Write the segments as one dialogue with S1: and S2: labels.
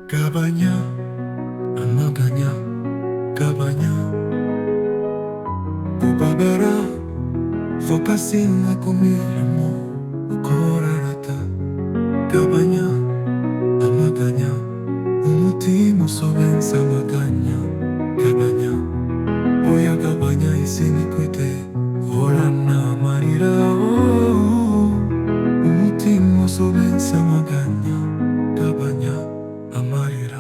S1: Gabanya amaganya, gabanya kubabara, focusinga ku mirimo ukora rata. Gabanya amaganya, umutima usobensa amaganya. Gabanya, oya gabanya, isi ntikwite horana amarira, oh, umutima usobensa amaganya. Gabanya amarira.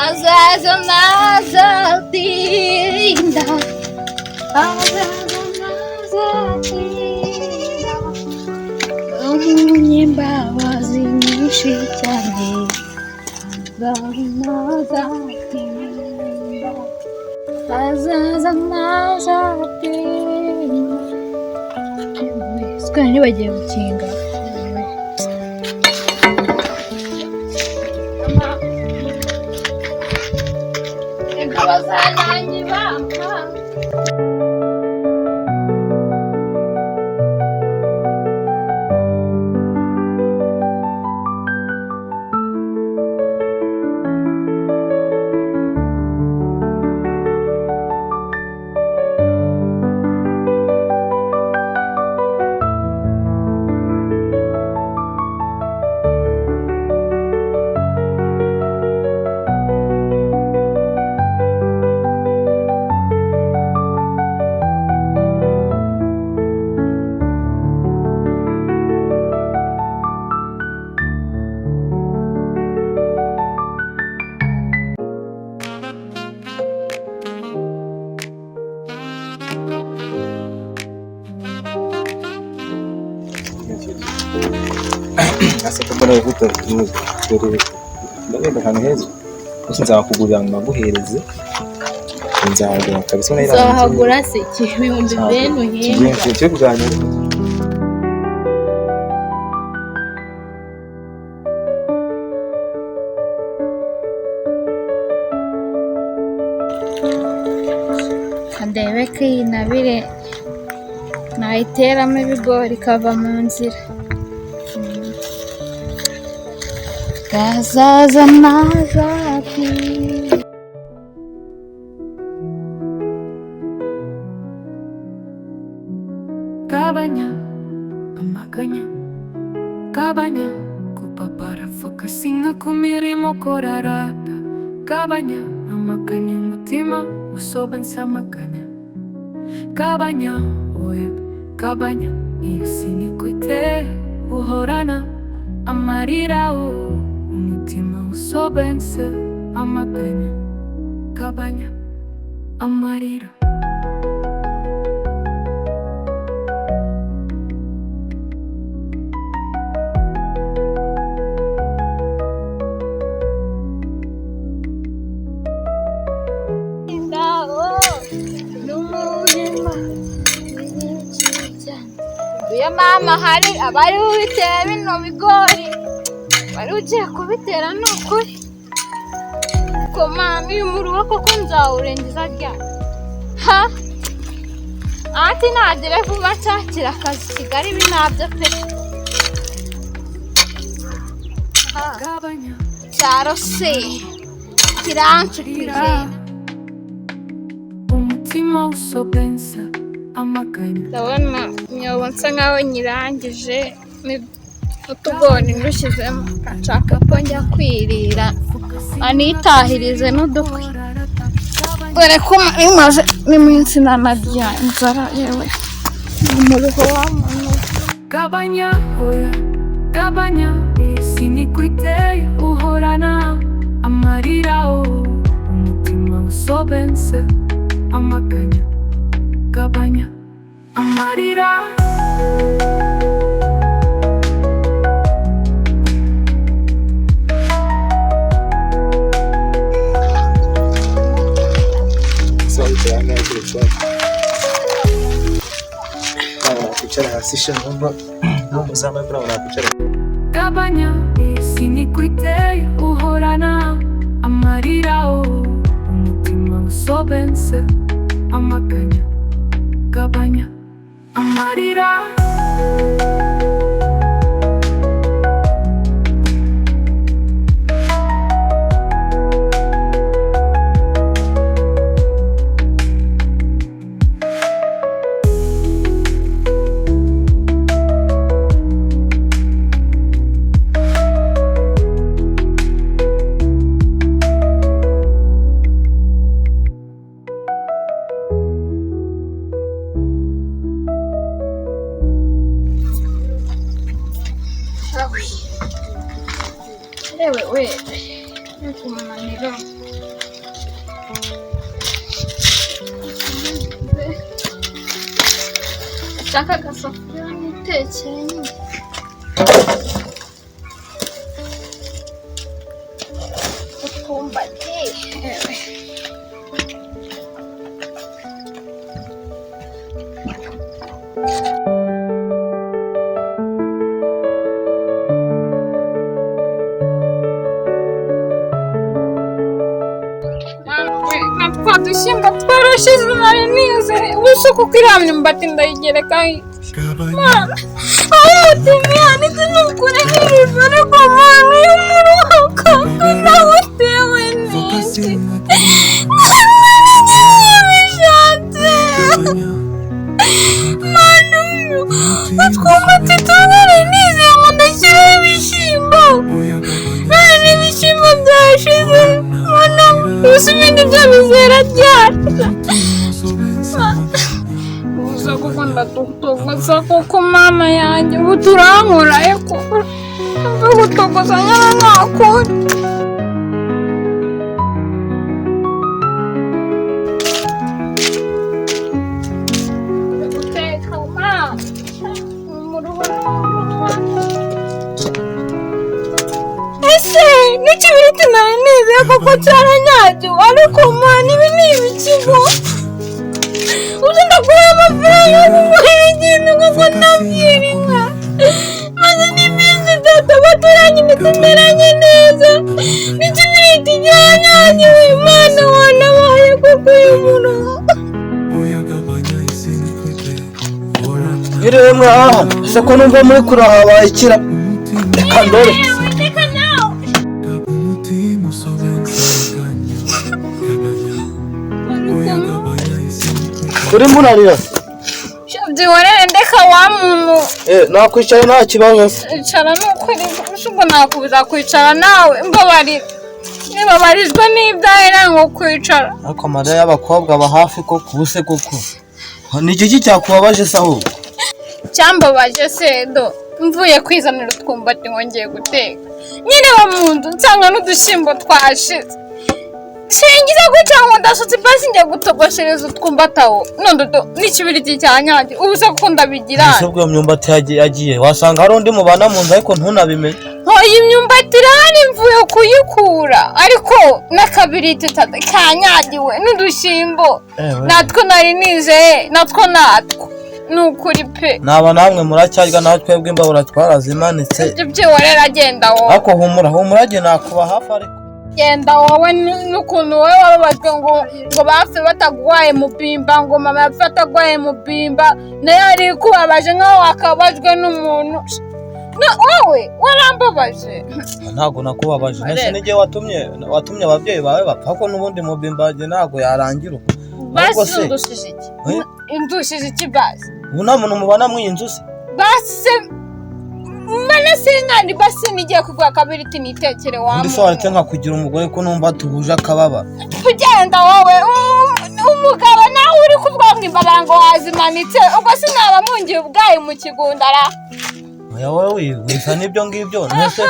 S2: Azaza ntazatinda, azaza ntazatinda, umunyembabazi nyinshi cyane, azaza ntazatinda, azaza ntazatinda. Sikari ntibagiye gukinga. Reka bazananyibanka.
S3: Ase koko nawe gute dore ndagenda ahantu heza gusa nzakugurira ngo naguhereze, nzahagura kabisa.
S2: Nzahagura se ibihumbi bene uhinga?
S3: Tujye kuganira.
S2: Ndebe ko iyi ntabire nayiteramo ibigori ikava mu nzira. Gazaza ntazatinda.
S4: Gabanya amaganya, gabanya kubabara, focusinga ku mirimo ukora rata. Gabanya amaganya, umutima usobansa amaganya. Gabanya, oya gabanya, iyi si ntikwite uhorana amarira, oh, umutima usobense amaganya. Gabanya amarira.
S2: Indabo n'umurima nyinshi cyane. Iyo mama hari abari bubitera bino bigori, wari ugiye kubitera ni ukuri. Ko mama uyu muruho koko nzawurengiza ryari? Ha? Ati nagere vuba nshakira akazi Kigali, ibi ntabyo pe. Ha,
S4: Gabanya
S2: cyaro se kiranshukije.
S4: umutima usobensa amaganya.
S2: Ndabona imyobo nsa nkaho nyirangije n'utugori ndushyizemo, nshaka ko njya kwirira anitahirize n'udukwi, dore ko nari maze n'iminsi nanarya inzara, yewe umuruho w'amuntu.
S4: Gabanya, oya gabanya, isi ntikwite uhorana amarira, oh, umutima usobense amaganya. Gabanya amarira.
S3: Ese wicara hano telefone ntabwo wakwicara hasi sha, numva n'umuzamu ariko ntabwo nakwicara.
S4: Gabanya isi niko iteye, uhorana amarira, oh, umutima usobense amaganya. Gabanya amarira.
S2: Yewe we, ni umunaniro. Nshaka agasafuriya nitekere nyine. Utwumbati, yewe. Na twa dushyimbo twarashize, nari nizeye ubusa kuko iriya myumbati ndayigereka.
S1: Gabanya.
S2: Aho nukuri nk'ibintu, ariko mwana iyo umuruhuka nawutewe n'iki? Bishatse mwana uyu utwumbati tubiri nizeye ngo ndashyiraho ibishyimbo, none n'ibishyimbo byashize. Mwana, gusa ibindi byo bizera ryari? Uza kuko ndatutogoza kuko mama yanjye ubu turankura, ariko mve gutogoza nyine ntakuri. Guteka mama mu rugo. Ese n'ikibiriti nari nizeye koko cyaranyagiwe, ariko mwana ibi ni ibikigo? Uzi ndakura amafaranga yo kugura ikintu kuko nabwira inka, maze n'iminsi itatu abaturanyi ntitumeranye neza, n'ikibiriti cyaranyagiwe. Imana wanabaye kuko uyu muruho.
S1: Oya, gabanya isi niko iteye, uhorana
S5: Mwiriwe mwaha se, ko numva muri kurahabaye ikira? Reka ndore.
S2: Witeka nawe.
S1: Umutima usobense amaganya. Gabanya, oya, gabanya isi niko iteye.
S5: Kuri murarira?
S2: Byihorere, ndeka wa muntu.
S5: Eh, nakwicaye nta kibazo se.
S2: Icara nukuri, ubwo nakubuza kwicara nawe? Mbabarira, nibabarizwa n'ibyawe ngo kwicara.
S5: Ariko amarira y'abakobwa aba hafi koko. Ubuse koko ni iki cyakubabaje se ahubwo?
S2: Cyambabaje se do, mvuye kwizanira utwumbati ngo ngiye guteka nyine wa mu nzu, nsanga n'udushyimbo twashize. Singize gutya ngo ndasutse ipasi ngiye gutogoshereza utwumbati aho, none utu n'ikibiriti cyanyange. Ubu se kuko ndabigira?
S5: Ese ubwo iyo myumbati yagiye, wasanga hari undi mubana mu nzu ariko ntunabimenye.
S2: Iyi myumbati irahari, mvuye kuyikura, ariko n'akabiriti kanyagiwe n'udushyimbo.
S5: Ewe.
S2: Natwo nari nizeye, natwo ni ukuri pe.
S5: Naba namwe muracyarya, nawe twebwe imbabura twarazimanitse.
S2: Ibyo byihorera, agenda wowe.
S5: Ariko humura, humura, jye nakuba hafi ariko.
S2: Genda wowe, n'ukuntu wowe wababajwe ngo bapfe bataguhaye mubimba, ngo mama yapfe ataguhaye mubimba, nayo yari ikubabaje nk'aho wakababajwe n'umuntu. Wowe warambabaje.
S5: Ntabwo nakubabaje.
S2: Areba.
S5: Ese n'igihe watumye ababyeyi bawe bapfa ko n'ubundi mubimba jye ntabwo yarangira uko. Ahubwo
S2: Basi
S5: se,
S2: undushije iki?
S5: Eh?
S2: Undushije iki basi?
S5: Ubu nta muntu mubana muri iyi nzu se?
S2: Basi se mbona sinkandi, basi nigiye kugura akabiriti nitekere wa
S5: Undi se waretse nkakugira umugore, ko numva tuhuje akababaro?
S2: Kugenda wowe, umugabo nawe uri kuvuga ngo imbabara ngo wazimanitse, ubwo sinaba mungiye ubwayi mu kigundara?
S5: Oya, wowe wisa n'ibyo ngibyo ntese.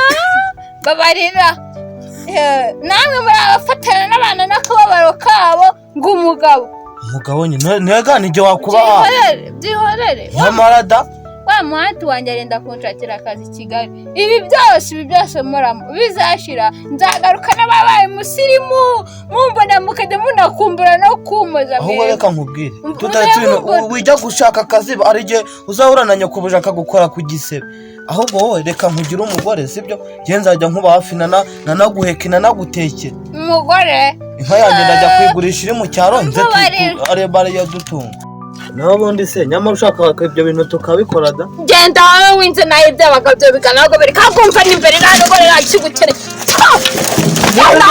S2: Babarira. Namwe muri abafatana n'abana n'akababaro kabo ngo umugabo.
S5: Umugabo nyine ntega nijye wakuba hafi.
S2: Byihorere, byihorere.
S5: Nyamara da.
S2: Wa Wa muhanti wanjye arenda kunshakira akazi i Kigali. Ibi byose muramo bizashira, nzagaruka n'ababaye umusirimu, mumbona mukajya munakumbura no kumpoza.
S5: Ahubwo
S2: Mwebwe.
S5: Reka nkubwire,
S2: Uzajya
S5: tutaretse ibintu wijya gushaka akazi, hari igihe uzahura na nyokobuje akagukora ku gisebe. Ahubwo wowe reka nkugire umugore, sibyo? Njye nzajya nkuba hafi, nanaguheke, nanagutekere.
S2: Umugore?
S5: Inka yanjye ndajya kuyigurisha iri mu cyaro, nze
S2: Mbabarira.
S5: Areba ariyo dutunga. Naho ubundi se nyamara ushaka ibyo bintu tukabikora da.
S2: Genda wowe winze nawe, ibyabaga byo bikanago biri kakumva n'imbere nta nubwo nakigukeneye. Genda.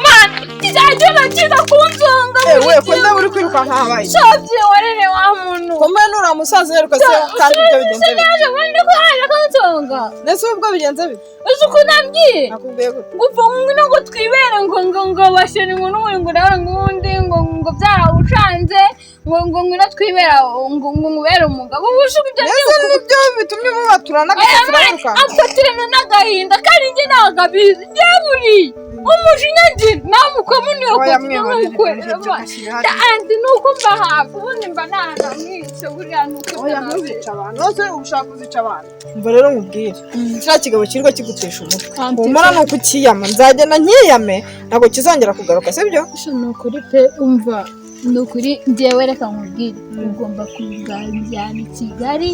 S2: Man, kizajya kiza kunzonga.
S6: We ko ndaba uri kwirukanka, habaye?
S2: Shabye warere wa muntu.
S6: Ko mbona nuriya musaza uheruka se, kandi ibyo bigenze bite?
S2: Sinaje ubundi ko haje kunsonga.
S6: Ndetse ubwo bigenze bite?
S2: Uzi ukuntu ambwiye?
S6: Nakubwiye gute?
S2: Ngo upfa ngo ngo twibere ngo basheni ngo n'ubundi ngo nawe ngo ubundi ngo byarawucanze ngo ngwino twibera ngo ngubere umugabo ubu ushuka ibyo.
S6: Mbese nibyo bitumye mubatura n'agasatsi urayirukanka?
S2: Afatirana n'agahinda kandi njye ntabwo abizi, njyewe buriya umujinya ngira namukoma niyo.
S6: Oya,
S2: Kuko
S6: mwihorere,
S2: nkukorera.
S6: ibyo gashyira hariya.
S2: Anti ni uko mba hafi, ubundi mba nanamwica buriya ni uko.
S6: Oya, ntuzice abantu bose, ushaka kuzica abantu. Umva rero nkubwire, kiriya kigabo kirirwa kigutesha umutwe.
S2: Anti,
S6: Humura, ni ukukiyama, nzagenda nkiyame, ntabwo kizongera kugaruka, sibyo?
S2: Ni ukuri pe, umva, ni ukuri njyewe reka nkubwire, ugomba kuzanjyana i Kigali,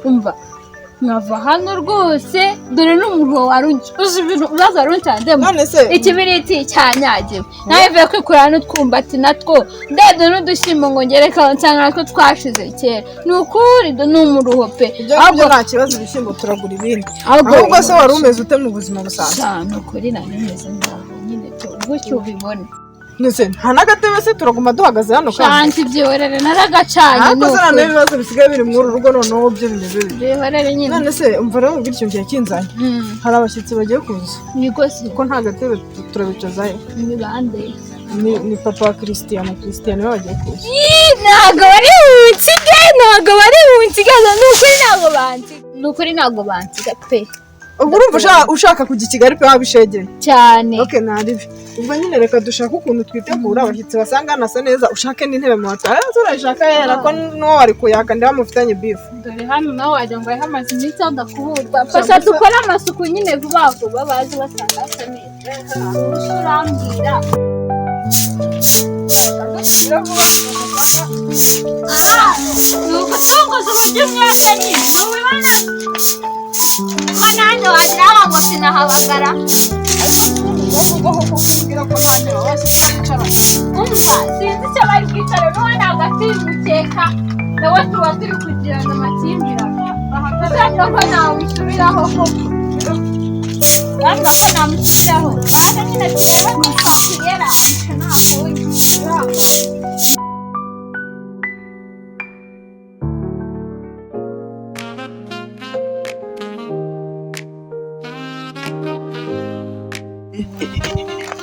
S2: umva, nkava hano rwose. Dore n'umuriro warungi, uzi ibintu ubaza waruncanzemo?
S6: None se
S2: Ikibiriti cyanyagiwe, nawe mvuye kwikurana n'utwumbati natwo, ndebye n'udushyimbo ngo ngerekaho nsanga natwo twashize kera. Ni ukuri do, ni umuruho pe.
S6: Ibyo ngibyo nta kibazo, ibishyimbo turagura ibindi. Ahubwo se wari umeze ute mu buzima busanzwe?
S2: Sha, ni ukuri nari meze nabi nyine tu gutyo ubibona.
S6: None nta n'agatebe se, turaguma duhagaze hano kandi?
S2: Shanti, byihorere, naragacanye ni
S6: Ariko se noneho
S2: ukuri.
S6: ibibazo bisigaye biri muri uru rugo noneho byo bimeze bite?
S2: Byihorere nyine.
S6: None se umva rero nkubwire, ikintu cyari kinzanye, hari abashyitsi bagiye kuza.
S2: Niko se?
S6: Kuko nta gatebe turabicazayo.
S2: Ni bande?
S6: Ni papa wa Christian na Christian niwe bagiye kuza.
S2: Ii, ntabwo bari bunsige, ntabwo bari bunsige, ni ukuri ntabwo bansiga, ni ukuri ntabwo bansiga pe.
S6: Ubwo urumva ushaka kujya i Kigali pe, wabishegeye?
S2: Cyane.
S6: Ok, ntaribi. Ubwo nyine reka dushake ukuntu twitegura, abashyitsi basanga hanasa neza, ushake n'intebe mu hatari turayishaka yera ko n'uwo wari kuyaka ndiba mufitanye bifu.
S2: Dore hano nawe wagira ngo hamaze iminsi hadakuburwa. Fasha dukore amasuku nyine vuba vuba, baze basanga hasa neza. Ubu urambwira. Aha, ni ugutunguza uburyo umwaka nyine ntubibona ko nanjye wagira ngo sinahabagara. Umva, sinzi icyo bari kwicara n'uwo ntabwo akimukeka nawe, tuba turi kugirana amakimbirane, ushaka ko namusubiraho koko, urumva ko namusubiraho, baze nyine turebe ko twakwiyera nta kundi.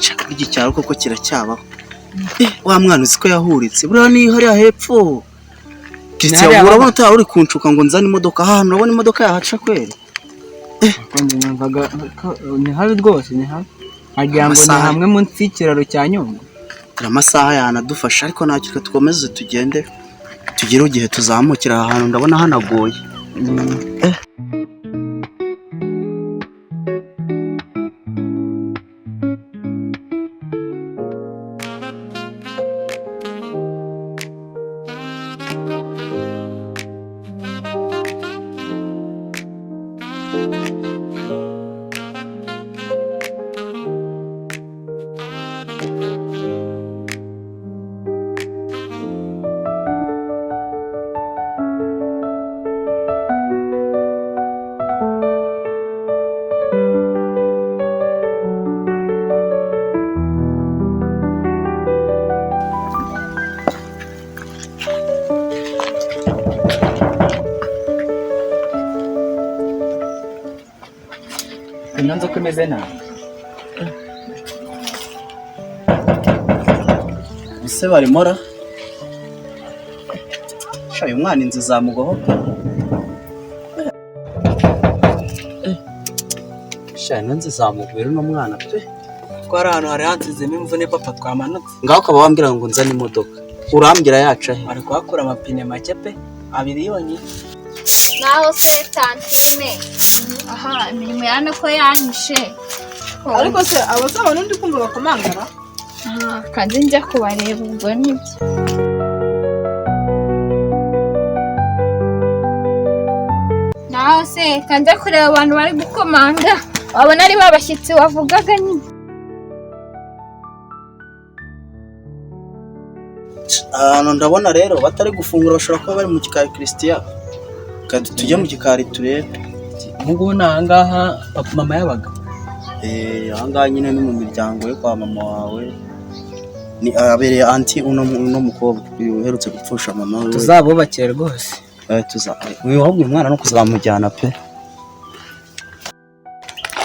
S7: Shaka iki cyaro koko kiracyabaho. Wa mwana uzi ko yahuritse buriya ni hariya hepfo, Christian.
S8: Hariya.
S7: Urabona utaba uri kunshuka ngo nzane imodoka aha hantu, urabona imodoka yahaca kweri?
S8: Konje numvaga ni habi rwose, ni habi wagira ngo ni
S7: Amasaha.
S8: hamwe munsi y'ikiraro cya Nyungwe.
S7: Dore amasaha yanadufasha, ariko ntacyo, reka dukomeze tugende tugere igihe tuzamukira aha hantu, ndabona hanagoye.
S8: Ino nzu ko imeze nabi?
S7: Ese barimora? Sha, uyu mwana inzu izamugwaho pe. Shana nzizamugwira uno mwana pe.
S8: Ko hari ahantu hari hansizemo imvune papa twamanutse.
S7: Ngaho ukaba wambwira ngo nzane imodoka. Urambwira yaca he?
S8: Bari kuhakura amapine make pe, abiri yonyine.
S2: Naho se tantine, aha imirimo yana ko yanyishe.
S6: Ariko se abasaba n'undi kumva bakomangara?
S2: Aha, kandi njya kubareba ubwo nibyo. Naho se kanjya kureba abantu bari gukomanga, wabona ari ba bashyitsi wavugaga nyine.
S7: Ahantu ndabona rero batari gufungura, bashobora kuba bari mu gikari Christian. Kandi tujye mu gikari turebe.
S8: Ubu ni ahangaha papa mama yabaga.
S7: Ahangaha nyine ni mu miryango yo kwa mama wawe. Ni abereye anti uno mukobwa uyu uherutse gupfusha mama we.
S8: Tuzabubakire rwose.
S7: Uyu ahubwo uyu mwana no kuzamujyana pe.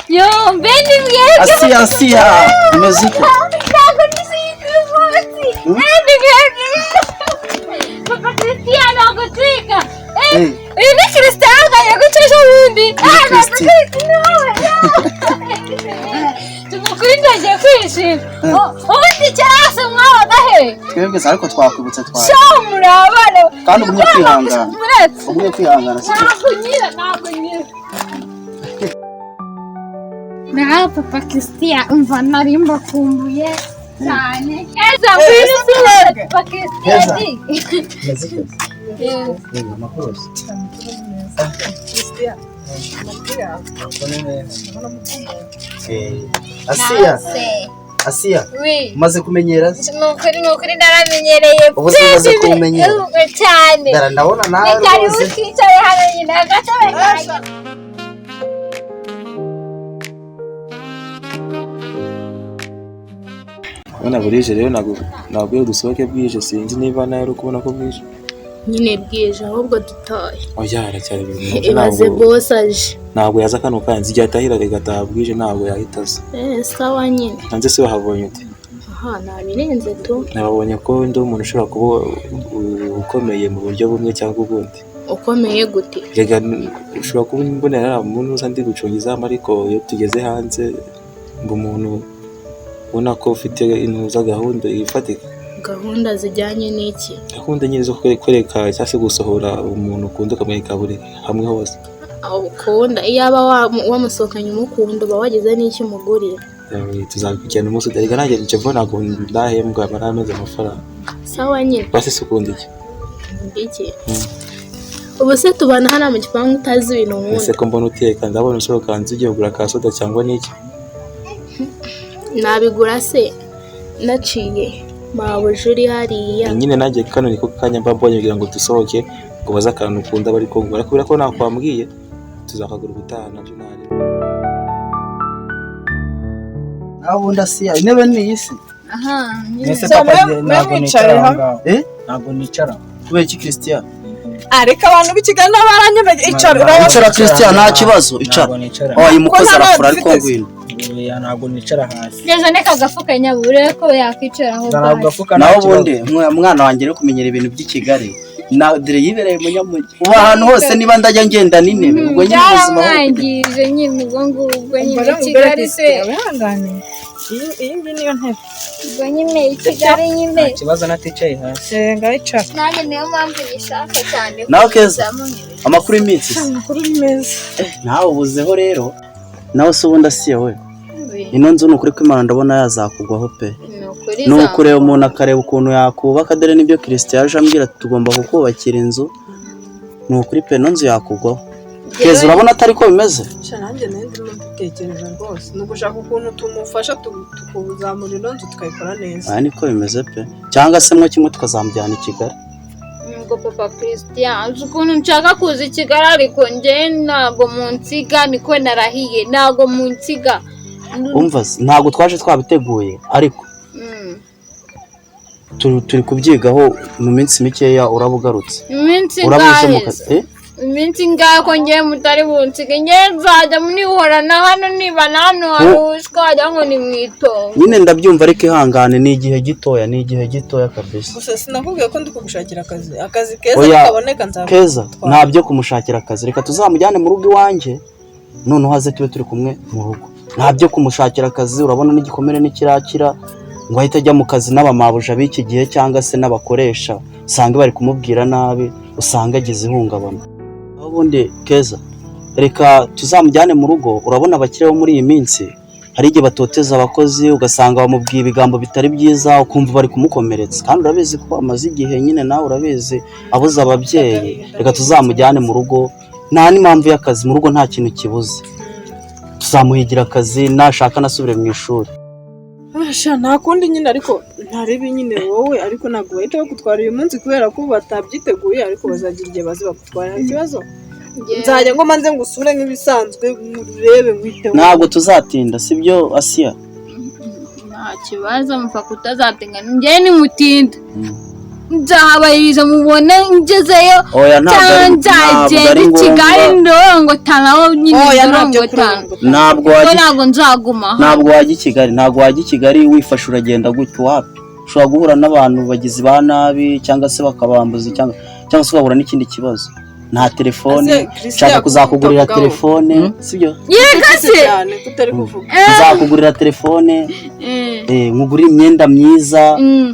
S2: Yo, mbe ni mwebwe.
S7: Asiya, Asiya, umeze ute?
S2: Ntabwo nzi uyu munsi. Ni mwebwe. Papa Christian ntabwo twiga. Uyu ni Christian anganya gutya ejo bundi.
S7: Christian.
S2: Tumukuri ndagiye kwishima. Ubundi cyase mwabaga he?
S7: Twebwe se ariko twakwibutse twaje.
S2: Sha muri abana.
S7: Kandi ugumye kwihangana.
S2: Muretse.
S7: Ugumye kwihangana si byo?
S2: Ntabwo nyira, ntabwo nyira. Nawe Papa Christian umva nari mbakumbuye cyane. Keza ngwino usure Papa Christian.
S7: Umeze ute? Amakuru se?
S6: Christian, amakuru yawe?
S7: Asiya, Asiya,
S2: Oui.
S7: umaze kumenyera se?
S2: Ni ukuri naramenyereye.
S7: Ubu se umaze kumenyera?
S2: Cyane.
S7: Dara ndabona nawe
S2: Ni karibu
S7: rwose.
S2: twicare hano nyine agatebe kanjye.
S3: Urabona burije rero, ntabwo iyo dusohoke bwije, sinzi niba nawe uri kubona ko bwije.
S9: Nyine bwije ahubwo dutaye.
S3: Oya, haracyari ibintu.
S9: Ibaze boss aje.
S3: Ntabwo yaza kano kanya, igihe atahira rigataha bwije ntabwo yahita aza.
S9: Sawa nyine.
S3: Hanze se wahabonye ute?
S9: Aha nabirenze tu.
S3: Nababonye ko ndi umuntu ushobora kuba ukomeye mu buryo bumwe cyangwa ubundi.
S9: Ukomeye gute?
S3: Rega ushobora kuba mbonera umuntu uza ndi gucunga izamu, ariko iyo tugeze hanze ngo umuntu ubona ko ufite intuza gahunda ifatika.
S9: Gahunda zijyanye n'iki?
S3: Gahunda nyine zo kwereka cyangwa se gusohora umuntu ukunda ukamwereka buri hamwe hose.
S9: Aho ukunda iyo aba wamusohokanye umukunda uba wagize n'icyo umugurira.
S3: Tuzabikurikirana umunsi utari. Nanjye nje mbona ntabwo ndahembwa barameze amafaranga.
S9: Sawa nyine.
S3: Basi se ukunda iki?
S9: Iki? Ubu se tubana hano mu gipangu utazi ibintu nkunda.
S3: Ese ko mbona uteka, ndabona usohoka hanze ugiye kugura ka soda cyangwa n'iki?
S9: Nabigura se naciye mabuja uri hariya.
S3: Nyine nanjye kano niko kanya mba mbonye kugira ngo dusohoke ngo baze akantu ukunda bari kongora, kubera ko nakwambwiye tuzakagura ubutaha nabyo ntari.
S7: Naho ubundi Asiya, intebe ni iyi se?
S2: Aha, nyine.
S8: Ese papa ntabwo nicara aho ngaho.
S7: Ntabwo
S8: nicara.
S7: Kubera iki Christian?
S6: Ariko abantu b'i Kigali n'abaranyemeye icara.
S7: Icara Christian, nta kibazo, icara. Oya, umukozi arafura ariko ngwino.
S8: Ntabwo nicara hasi.
S2: Neza neka agafuka nyabure ko yakwicara aho.
S7: Naho ubundi mwana wanjye ari kumenyera ibintu by'i Kigali. Na dore yibereye munyamujyi. Ubu ahantu hose niba ndajya ngenda n'intebe, ubwo nyine ubuzima
S2: byaramwangije nyine ubwo ngubwo nyine Kigali se.
S6: Wihangane. Iyi ngiyi niyo ntebe.
S2: Ubwo nyine i Kigali nyine.
S8: Nta kibazo naticaye hasi.
S6: Ngayicara.
S2: Nanjye niyo mpamvu nyishaka cyane.
S7: Nawe Keza, amakuru y'iminsi.
S6: Amakuru ni meza.
S7: Nawe ubuzeho rero. Nawe se ubundi Asiya we. Ino nzu ni ukuri ko Imana ndabona yazakugwaho pe. Ni ukureba umuntu akareba ukuntu yakubaka, dore nibyo Christian yaje ambwira tugomba kukubakira inzu. Ni ukuri pe ino nzu yakugwaho. Keza urabona atari ko bimeze?
S6: Sha nanjye ndimo mbitekereza rwose. Ni ugushaka ukuntu tumufasha tukuzamura ino nzu tukayikora neza.
S7: Aya niko bimeze pe. Cyangwa se mwe kimwe tukazamujyana i Kigali.
S2: Ngo Papa Christian, uzi ukuntu nshaka kuza i Kigali ariko njye ntabwo munsiga, niko narahiye ntabwo munsiga.
S7: Umva ntabwo twaje twabiteguye ariko turi kubyigaho mu minsi mikeya urabugarutse.
S2: Iminsi ingahe? Iminsi ingahe ko ngiye mutari bunsige? Ngiye nzajya munihorana hano niba hano harushwa wagira ngo ni mu itongo.
S7: Nyine ndabyumva ariko ihangane, ni igihe gitoya, ni igihe gitoya kabisa.
S6: Gusa sinakubwiye ko ndi kugushakira akazi, akazi keza kaboneka nzaba.
S7: Keza ntabyo kumushakira akazi, reka tuzamujyane mu rugo iwanjye noneho aze tube turi kumwe mu rugo. Nta byo kumushakira akazi, urabona n'igikomere n'ikirakira ngo ahite ajya mu kazi n'abamabuja b'iki gihe cyangwa se n'abakoresha usanga bari kumubwira nabi, usanga agize ihungabana. Aho ubundi Keza, reka tuzamujyane mu rugo. Urabona abakire bo muri iyi minsi hari igihe batoteza abakozi, ugasanga bamubwiye ibigambo bitari byiza, ukumva bari kumukomeretsa, kandi urabizi ko amaze igihe nyine, nawe urabizi abuze ababyeyi. Reka tuzamujyane mu rugo, nta n'impamvu y'akazi, mu rugo nta kintu kibuze, tuzamuhigira akazi, nashaka anasubire mu ishuri.
S6: Asha nta kundi nyine, ariko ntarebe nyine wowe, ariko ntabwo bahita bagutwara uyu munsi kubera ko batabyiteguye, ariko bazagira igihe bazi bagutwara, nta kibazo. Nzajya ngo manze ngusure nk'ibisanzwe, murebe nkwiteho.
S7: Ntabwo tuzatinda, sibyo Asiya?
S2: Nta kibazo, mupfa kutazatinda, njyewe nimutinda nzahabaririza mubone ngezeyo.
S7: Oya, ntabwo ari
S2: cyangwa
S7: ntabwo
S2: nzagenda
S7: ari
S2: i Kigali
S7: ngombwa.
S2: ndorongotanaho nyine.
S6: Oya, ntabyo
S2: ndorongotana.
S7: Ntabwo
S2: Kuko
S7: wajya
S2: ntabwo nzaguma hano.
S7: Ntabwo wajya i Kigali, ntabwo wajya i Kigali wifashe uragenda gutyo, wapi. Ushobora guhura n'abantu bagizi ba nabi cyangwa se bakabambuza cyangwa se ugahura n'ikindi kibazo. Nta telefone,
S6: Ese, Christian,
S7: nshaka kuzakugurira
S6: utavugaho.
S7: telefone, sibyo?
S2: Yega
S6: Ucecetse
S2: se
S6: cyane kutari kuvuga.
S7: Nzakugurira telefone, nkugurire imyenda myiza,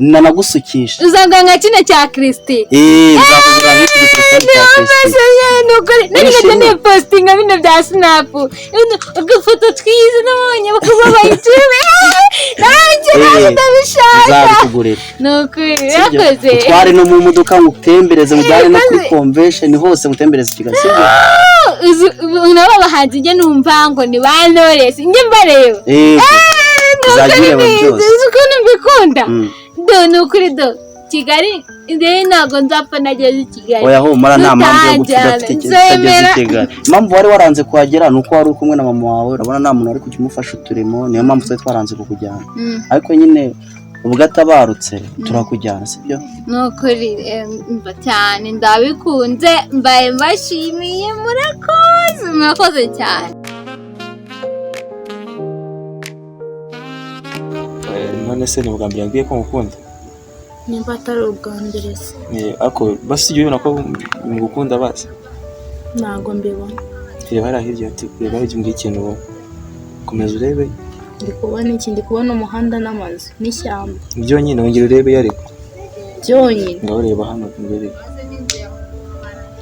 S7: nanagusukisha.
S2: Uzanga nka kino cya Christy.
S7: Nzakugurira nk'iki gitelefone cya Christy.
S2: Nukuri
S7: Wishimye.
S2: nari nipostinga bino bya snap udufoto twiza nabonye bakaba bayitume nanjye nanjye ndabishaka.
S7: Nzabikugurira.
S2: Nukuri
S7: Sibyo?
S2: urakoze.
S7: Utware no mu modoka ngutembereze, mujyane no kuri convention hose, ngutembereze i Kigali, sibyo?
S2: Nabo abahanzi njye numva ngo ni ba Knowless, njye mbareba.
S7: Uzajya
S2: Nukuri
S7: ureba byose.
S2: uzi ukuntu mbikunda.
S7: Mm.
S2: Do nukuri do Kigali rero ntabwo nzapfa nageze i Kigali.
S7: Oya humura, nta mpamvu yo gupfa
S2: Tutajyana,
S7: udafite
S2: nzemera.
S7: utageze i Kigali. Impamvu wari waranze kuhagera ni uko wari uri kumwe na mama wawe, urabona nta muntu wari kujya umufasha uturimo, niyo mpamvu twari twaranze kukujyana. Ariko nyine ubwo atabarutse turakujyana, sibyo?
S2: Nukuri mva cyane ndabikunze, mbaye mbashimiye, murakoze murakoze cyane.
S3: None se ni ubwa mbere yambwiye ko ngukunda?
S9: Nimba atari ubwa mbere se?
S3: Ariko basi ujya ubibona ko ngukunda basi?
S9: Ntabwo mbibona.
S3: Reba hariya hirya, ati reba hirya umbwire ikintu ubona. Komeza urebe.
S9: Ndi kubona iki? Ndi kubona umuhanda n'amazu n'ishyamba.
S3: Byonyine, wongera urebe iyo ariko.
S9: Byonyine?
S3: Ngaho reba hano imbere.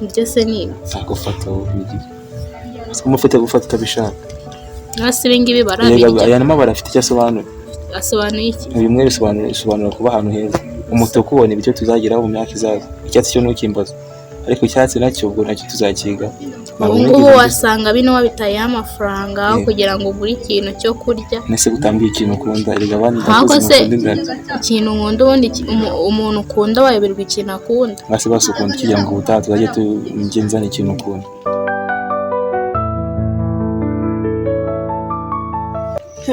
S9: Ibyo se ni ibi?
S3: Nzagufata wowe bigire. Kumufata gufata utabishaka.
S9: Hasi ibi ngibi
S3: Erega
S9: barabirya.
S3: aya n'amabara afite icyo asobanura.
S9: Asobanuye iki?
S3: Bimwe bisobanura kuba ahantu heza. Umutuku ubona ibyo tuzageraho mu myaka izaza. Icyatsi cyo ntukimbaze. Ariko icyatsi nacyo ubwo nacyo tuzakiga. Ntabwo
S9: Ubu
S3: nigeze
S9: ngubu wasanga bino wabitayeho amafaranga kugira ngo ugure ikintu cyo kurya.
S3: Nese gutambwira ikintu ukunda, erega abandi
S9: Ntabwo
S3: ndakuzi
S9: se
S3: mukunda ingano.
S9: ikintu nkunda, ubundi umuntu ukunda wayoberwa ikintu akunda.
S3: Basi basi ukunda kugira ngo ubutaha tuzajye tugenzana ikintu ukunda.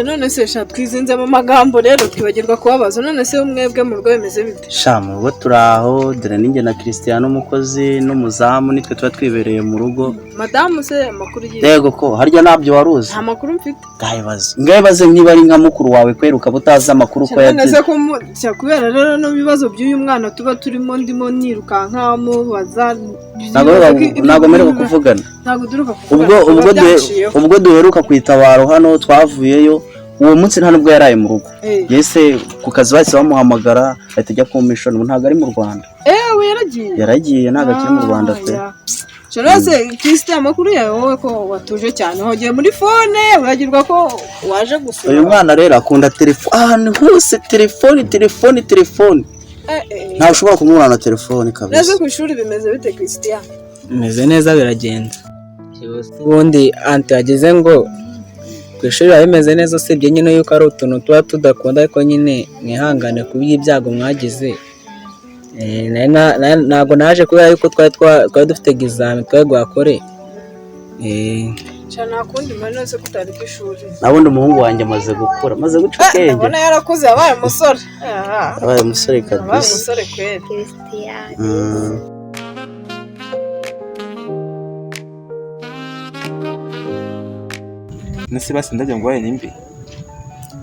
S6: None se sha twizinze mu magambo rero twibagirwa kubabaza, none se mwebwe mu rugo bimeze bite?
S7: Sha mu rugo turaho, dore ninjye na Christian umukozi n'umuzamu nitwe tuba twibereye mu rugo.
S6: Madamu se amakuru yiwe?
S7: Yego ko harya ntabyo wari uzi?
S6: Nta makuru mfite.
S7: Ngayibaze ngayibaze niba ari nka mukuru wawe kwera ukaba utazi amakuru ko
S6: None se
S7: yagize.
S6: ko kubera rero n'ibibazo by'uyu mwana tuba turimo, ndimo nirukanka mubaza.
S7: Ntabwo mperuka kuvugana.
S6: Ntabwo duheruka
S7: Ubwo
S6: kuvugana,
S7: ubwo
S6: biba byanciyeho.
S7: ubwo duheruka ku itabaro hano twavuyeyo uwo munsi nta nubwo yaraye mu rugo. Yese ku kazi bahise bamuhamagara ahita ajya ku mission, ubu ntabwo ari mu Rwanda.
S6: We yaragiye.
S7: Yaragiye, ntabwo akiri mu Rwanda pe.
S6: Rose Christian, amakuru yawe wowe ko watuje cyane, wagiye muri phone uragirwa ko waje gusura.
S7: Uyu mwana rero akunda telefone ahantu hose, telefone telefone telefone. Ntawe ushobora kumubona na telefone kabisa.
S6: Neze ku ishuri bimeze bite Christian?
S8: Bimeze neza biragenda. Ubundi anti yageze ngo ku ishuri biba bimeze neza, usibye nyine yuko ari utuntu tuba tudakunda, ariko nyine mwihangane ku by'ibyago mwagize. Ntabwo naje kubera yuko twari dufite egizami twari bwakore.
S6: Nta kundi mari nose ko utari ku ishuri.
S7: Nabundi umuhungu wanjye amaze gukura, amaze guca ubwenge.
S6: Ndabona yarakuze, yabaye umusore.
S7: Yabaye umusore
S6: Yabaye
S7: kabisa.
S6: umusore kweri.
S3: Nese basi ndajya ngo waye nimbi.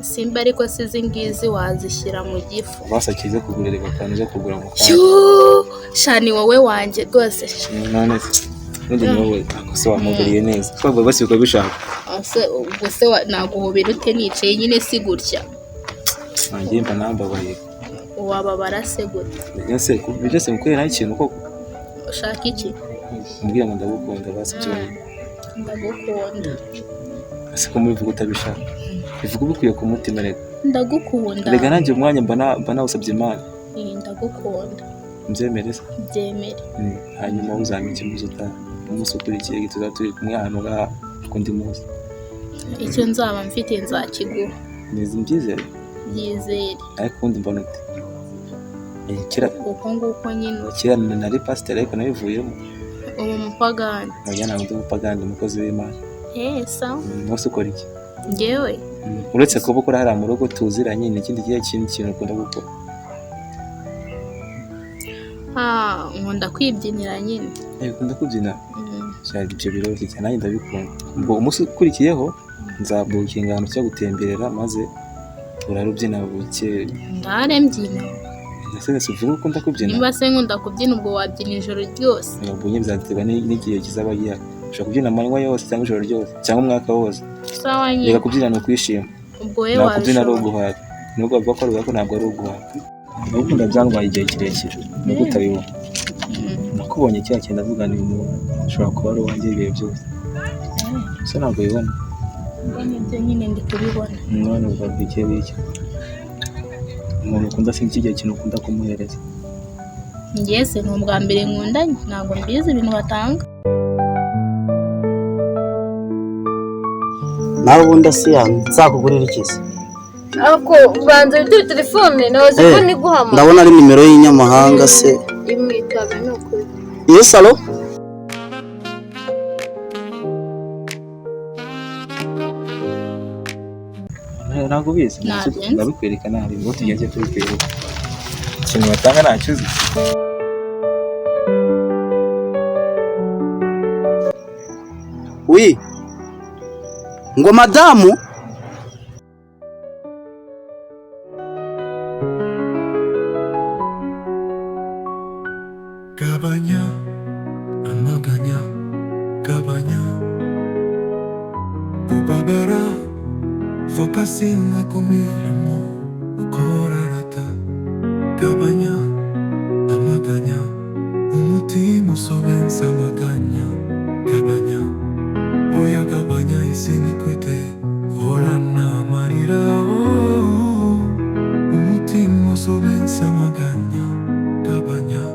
S9: Simba ariko si izi ngizi wazishyira mu gifu.
S3: Basakize kugura reba akantu zo kugura mu kanya.
S9: Yuuu, shani wowe wanjye rwose.
S3: None se Ubundi ni wowe se wamuguriye neza. Twavuga basi ukabishaka.
S9: Ase ubwo se naguhobera ute nicaye nyine si gutya?
S3: Nanjye mba nambabaye.
S9: Wababara se gute?
S3: Ese byose mukorera nta ikintu koko?
S9: Ushaka iki?
S3: Mbwira ngo ndagukunda basi byonyine.
S9: Ndagukunda.
S3: Ese ko mubivuga utabishaka? Bivuga ubikuye ku mutima reka.
S9: Ndagukunda.
S3: Reka nanjye umwanya mba nawusabye Imana.
S9: Ndagukunda.
S3: Mbyemere se?
S9: Byemere.
S3: Hanyuma uzampa ikimuzo utaha. Umunsi ukurikiye tuzaba turi kumwe ahantu ngaha kundi munsi.
S9: Icyo nzaba mfite nzakiguha.
S3: Nizi mbyizere?
S9: Byizere.
S3: Ariko ubundi mbona ute?
S9: Uko nguko nyine.
S3: Kera nari pasiteri ariko nabivuyemo.
S9: Ubu mupagani.
S3: Oya ntabwo ndi umupagani, umukozi w'Imana.
S9: Sawa.
S3: Wose ukora iki?
S9: Njyewe?
S3: Uretse kuba ukora hariya mu rugo tuziranye, ni ikindi gihe kindi kintu ukunda gukora?
S9: Nkunda kwibyinira nyine.
S3: Ukunda kubyina? Ibyo biroroshye cyane nanjye ndabikunda. Ubwo umunsi ukurikiyeho nzabukinga ahantu cyo gutemberera maze urarubyina buke.
S9: Ndare mbyina.
S3: Ese uvuga ko ukunda kubyina?
S9: Niba se nkunda kubyina ubwo wabyina ijoro ryose.
S3: Ubwo nyine bizaterwa n'igihe kizaba gihari. Ushobora kubyina amanywa yose cyangwa ijoro ryose cyangwa umwaka wose.
S9: Sawa nyine.
S3: Reka kubyina ni ukwishima.
S9: Ubwo wewe
S3: wabishobora. Kubyina ari uguhaga. Nubwo bavuga ko ari ntabwo ari uguhaga. Ndagukunda byantwaye igihe kirekire. Nubwo utabibona. Nakubonye kiriya kintu ndavuga ni umuntu ushobora kuba ari uwanjye ibihe byose. Ese ntabwo ubibona?
S9: Nibyo nyine ndi kubibona.
S3: None ubwo bike bike. Umuntu ukunda si iki kintu ukunda kumuhereza.
S9: Njye se ni ubwa mbere nkundanye ntabwo mbizi ibintu batanga.
S7: Nawe ubundi asiya nzakugurira iki se?
S2: Ako ubanza witire telefone nabaze ko niguhamagara.
S7: Ndabona ari nimero y'inyamahanga se.
S2: Imwitabe ni ukuri.
S7: Iyo salo?
S3: Ntabwo ubizi. Ndabikwereka nabi ngo tugeze tubikwereka. Ikintu batanga ntacyo uzi.
S7: Oui. Ngo madamu
S1: Gabanya amaganya gabanya kubabara fokasinga ku mirimo ukorarata gabanya amaganya umutima usobensa amaganya gabanya oya gabanya isi nikwite horana amarira umutima usobensa amaganya gabanya.